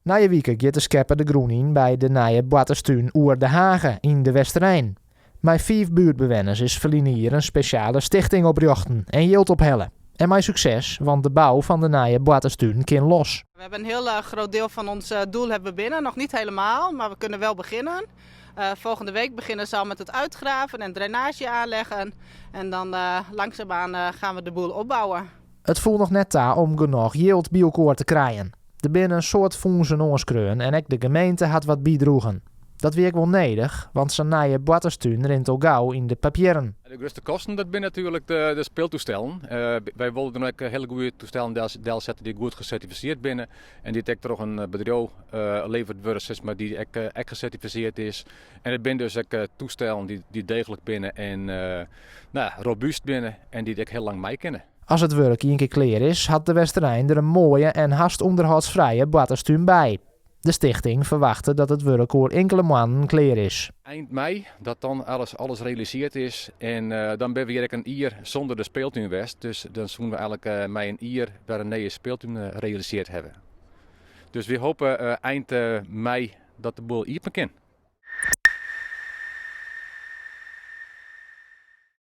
Nije wike giet de skeppe de grûn yn by de nije boarterstún Oer de Hage yn De Westerein. Mei fiif buertbewenners is ferline jier in spesjale stichting oprjochten en jild ophelle. En mei sukses, want de bou fan de nije boarterstún kin los. We hebben een heel groot deel van ons doel hebben we binnen. Nog niet helemaal, maar we kunnen wel beginnen. Volgende week beginnen ze al met het uitgraven en drainage aanleggen. En dan langzaamaan gaan we de boel opbouwen. It foel noch net ta om genôch jild by elkoar te krijen. Der binne in soad fûnsen oanskreaun en ek de gemeente hat wat bydroegen. Dat wie ek wol nedich, want sa'n nije boarterstún rint al gau yn de papierren. De grutste kosten dat binne natuerlik de speeltoestellen. Wy wolle dan ek hiele goede toestellen delsette dy't goed gesertifiseard binne en dy't ek troch in bedriuw leverd wurde sis mar, dy't ek gesertifiseard is. En it binne dus ek toestellen dy't deeglik binne en robúst binne en dy't ek hiel lang meikinne. As it wurk ien kear klear is, hat De Westerein der in moaie en hast ûnderhâldsfrije boarterstún by. De stichting ferwachtet dat it wurk oer inkele moannen klear is. Eind mei, dat dan alles realiseard is en dan binne we hjir ek in jier sûnder de speeltún west. Dus dan soene we eigenlik mei in jier wer in nije speeltún realiseard hawwe. Dus wy hoopje eind mei dat de boel iepen kin.